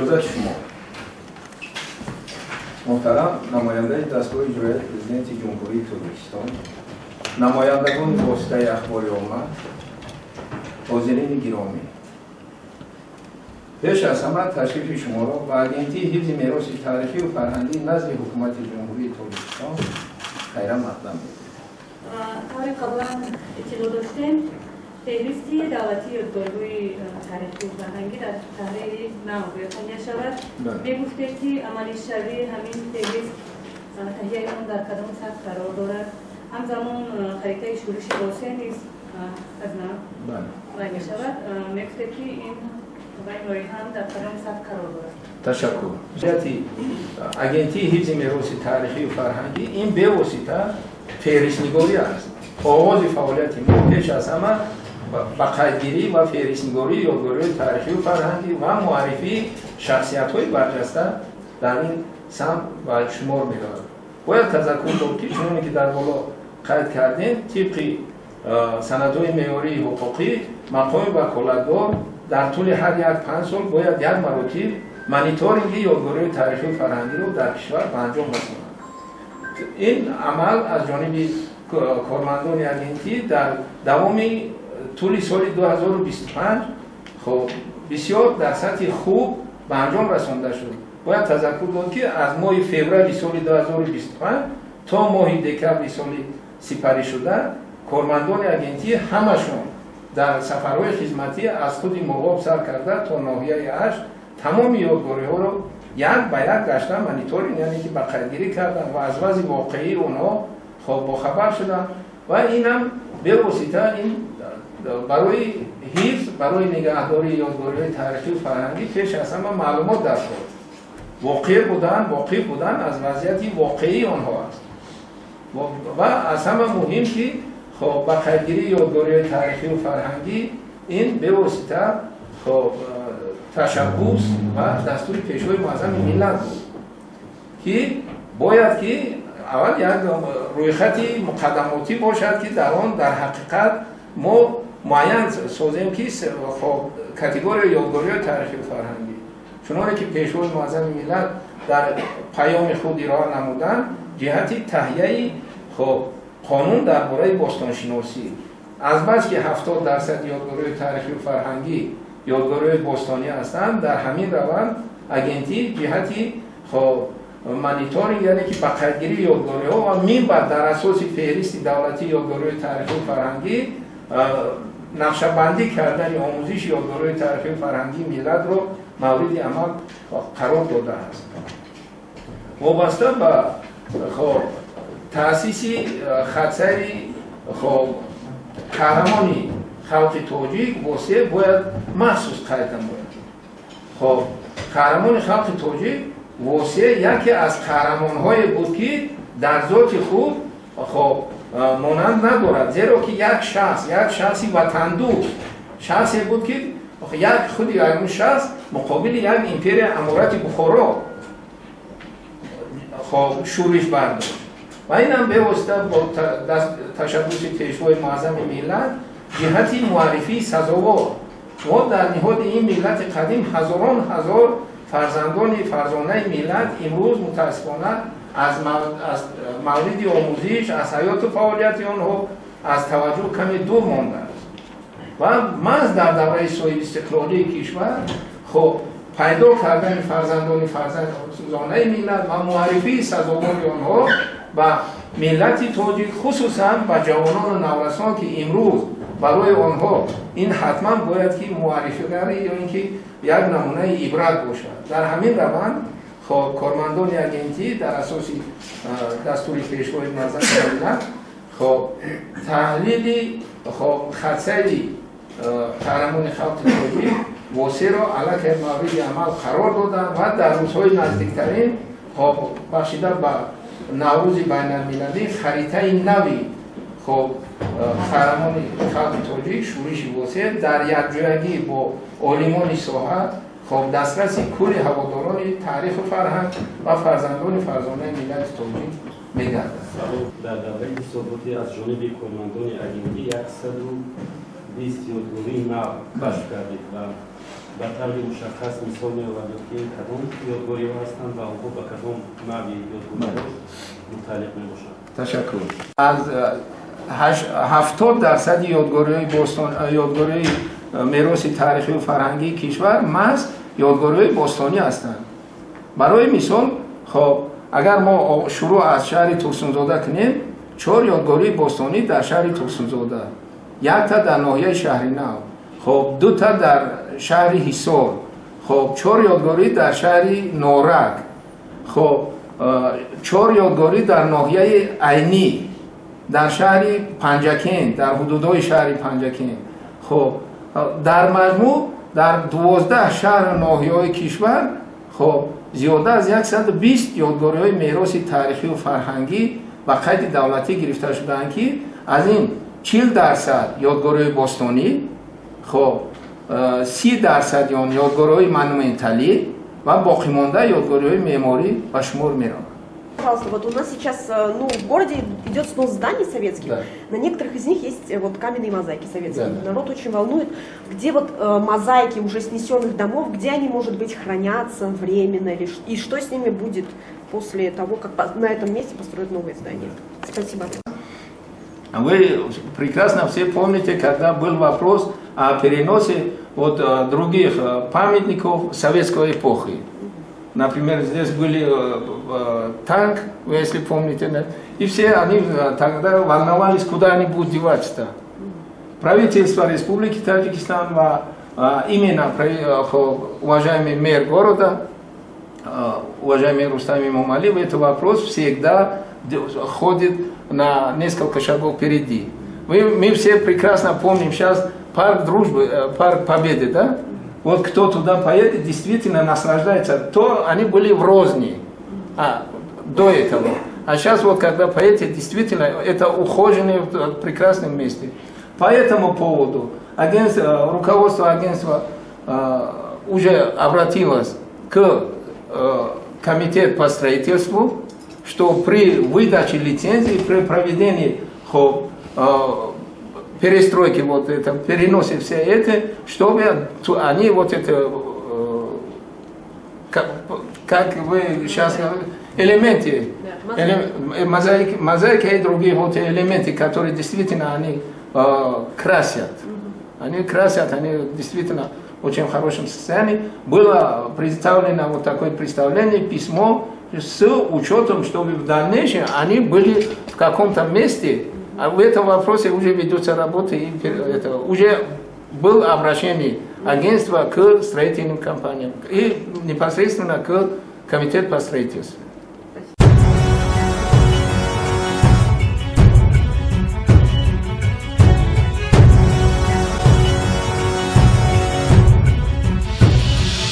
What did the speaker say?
Иҷозати шумо, муҳтарам намояндаи дастгоҳи иҷроияи Президенти Ҷумҳурии Тоҷикистон, намояндагони воситаи ахбори омма, ҳозирини гиромӣ, пеш аз ҳама ташрифи шуморо ба Агентии ҳифзи мероси таърихию фарҳангӣ назди Ҳукумати Ҷумҳурии Тоҷикистон хайрмақдам мекунам. Тавре қаблан иттилоъ доштем, феҳристи давлатии ёдгориҳои таърихию фарҳангӣ дар таҳрири нав бояд таҳия шавад. Мегуфтед, ки амалишавии ҳамин феҳрист, таҳияи он дар кадом сатҳ қарор дорад? Ҳамзамон харитаи шӯриши Восеъ низ аз нав вай мешавад. Мегуфтед, ки ин вай лоиҳаам дар кадом сатҳ қарор дорад? Ташаккур. Агентии ҳифзи мероси таърихию фарҳангӣ ин бевосита феҳристнигорӣ аст. Оғози фаъолияти мо пеш аз ҳама ба қайдгирӣ ва феҳристнигории ёдгориҳои таърихию фарҳангӣ ва муаррифии шахсиятҳои барҷаста дар ин самт ба шумор меравад. Бояд тазаккур дод, ки чуноне ки дар боло қайд кардем, тибқи санадҳои меъёрии ҳуқуқӣ, мақоми ваколатдор дар тӯли ҳар як 5 сол бояд як маротиб мониторинги ёдгориҳои таърихию фарҳангиро дар кишвар ба анҷом расонад. Ин амал аз ҷониби кормандони агентӣ дар давоми тӯли соли 2025, хоб, бисёр дар сатҳи хуб ба анҷом расонда шуд. Бояд тазаккур дод, ки аз моҳи феврали соли 2025 то моҳи декабри соли сипаришуда кормандони агентӣ ҳамашон дар сафарҳои хизматӣ аз худи Мурғоб сар карда то ноҳияи Ашт тамоми ёдгориҳоро як ба як гашта мониторинг, яъне ки ба қайдгирӣ карданд ва аз вазъи воқеии онҳо, хоб, бохабар шуданд. Ва инам бевосита ин барои ҳифз, барои нигаҳдории ёдгориҳои таърихию фарҳангӣ пеш аз ҳама маълумот дар кор воқеъ будан, воқиф будан аз вазъияти воқеии онҳо аст. Ва аз ҳама муҳим ки, хоб, ба қайдгирии ёдгориҳои таърихию фарҳангӣ ин бевосита, хоб, ташаббус ва дастури Пешвои Муаззами миллат буд, ки бояд ки аввал як рӯйхати муқаддамотӣ бошад, ки дар он дар ҳақиқат мо муайян созем, ки, хоб, категорияи ёдгориҳои таърихию фарҳангӣ, чуноне ки Пешвои Муаззами миллат дар паёми худ ироа намуданд ҷиҳати таҳияи, хоб, қонун дар бораи бостоншиносӣ, азбаски 70% ёдгориҳои таърихию фарҳангӣ ёдгориҳои бостонӣ ҳастанд, дар ҳамин раванд агентӣ ҷиҳати, хоб, мониторинг, яъне ки ба қайдгирии ёдгориҳо ва минбаъд дар асоси феҳристи давлатии ёдгориҳои таърихию фарҳангӣ нақшабандӣ кардани омӯзиши ёдгориҳои таърихию фарҳангии миллатро мавриди амал қарор додааст. Вобаста ба, хоб, таъсиси хатсайри, хоб, қаҳрамони халқи тоҷик Восеъ бояд махсус қайд намояд. Хоб, қаҳрамони халқи тоҷик Восеъ яке аз қаҳрамонҳое буд, ки дар зоти худ, хоб, монанд надорад, зеро ки як шахс, як шахси ватандӯст, шахсе буд, ки як худи ягон шахс муқобили як империя, Аморати Бухоро, хоб, шӯриш бардошт. Ва инам бевосита бо ташаббуси Пешвои Муаззами миллат ҷиҳати муаррифии сазовор. Мо дар ниҳоди ин миллати қадим ҳазорон ҳазор фарзандони фарзонаи миллат имрӯз мутаассифона аз мавриди омӯзиш, аз ҳаёту фаъолияти онҳо, аз таваҷҷӯҳ каме дур мондааст. Ва маҳз дар давраи соҳибистиқлолии кишвар, хоб, пайдо кардани фарзандони фарзонаи миллат ва муаррифии сазовори онҳо ба миллати тоҷик, хусусан ба ҷавонону наврасон, ки имрӯз барои онҳо ин ҳатман бояд ки муаррифигари ё ин ки як намунаи ибрат бошад. Дар ҳамин раванд, хоб, кормандони агентӣ дар асоси дастури Пешвои Муаззами миллат, хоб, таҳлили, хоб, хатсайри қаҳрамони халқи тоҷик Восеъро аллакай мавриди амал қарор доданд ва дар рӯзҳои наздиктарин, хоб, бахшида ба Наврӯзи байналмилалӣ харитаи нави, хоб, қаҳрамони халқи тоҷик, шӯриши Восеъ дар якҷоягӣ бо олимони соҳа, хоб, дастраси кулли ҳаводорони таъриху фарҳанг ва фарзандони фарзонаи миллати тоҷик мегардад. Дар давраи ҳисоботӣ аз ҷониби кормандони агентӣ 120 ёдгории нав кашф кардед ва Ба таври мушаххас мисол меовардед, ки кадом ёдгориҳо ҳастанд ва онҳо ба кадом навъи ёдгориҳо мутааллиқ мебошанд. Ташаккур. Аз 70 дарсади ёдгориҳои бостон, ёдгориҳои мероси таърихию фарҳангии кишвар маҳз ёдгориҳои бостонӣ ҳастанд. Барои мисол, хоб, агар мо шурӯъ аз шаҳри Турсунзода кунем, чор ёдгории бостонӣ дар шаҳри Турсунзода, якта дар ноҳияи Шаҳринав, хоб, дута дар шаҳри Ҳисор, хоб, чор ёдгорӣ дар шаҳри Норак, хоб, чор ёдгорӣ дар ноҳияи Айнӣ, дар шаҳри Панҷакент, дар ҳудудҳои шаҳри Панҷакент. Хоб, дар маҷмӯъ дар 12 шаҳру ноҳияҳои кишвар, хоб, зиёда аз 120 ёдгориҳои мероси таърихию фарҳангӣ ба қайди давлатӣ гирифта шудаанд, ки аз ин 40% ёдгориҳои бостонӣ, хоб, 30 дарсади он ёдгориҳои монументалӣ ва боқимонда ёдгориҳои меъморӣ ба шумор мераванд. Пожалуйста, вот у нас сейчас, ну, в городе идет снос зданий советских. На некоторых из них есть вот каменные мозаики советские. Народ очень волнует, где вот мозаики уже снесенных домов, где они, может быть, хранятся временно, или, и что с ними будет после того, как на этом месте построят новые здания. Спасибо. Вы прекрасно все помните, когда был вопрос о переносе вот других памятников советской эпохи. Например, здесь были танк, вы если помните, да? И все они тогда волновались, куда они будут деваться-то. Правительство Республики Таджикистан, именно уважаемый мэр города, уважаемый Рустам Эмомали, в этот вопрос всегда ходит на несколько шагов впереди. Мы все прекрасно помним сейчас парк Дружбы, парк Победы, да? Вот кто туда поедет, действительно наслаждается. То они были в розни до этого. А сейчас вот, когда поедете, действительно, это ухоженные в прекрасном месте. По этому поводу агентство, руководство агентства уже обратилось к комитету по строительству, что при выдаче лицензии, при проведении перестройки, вот это, переносе все это, чтобы они вот это, как вы сейчас говорите, элементы, Да, мозаики, мозаика и другие вот элементы, которые действительно они красят. Они красят, они действительно в очень хорошем состоянии. Было представлено вот такое представление, письмо с учетом, чтобы в дальнейшем они были в каком-то месте. А в этом вопросе уже ведутся работы, и это, уже было обращение агентства к строительным компаниям и непосредственно к комитету по строительству.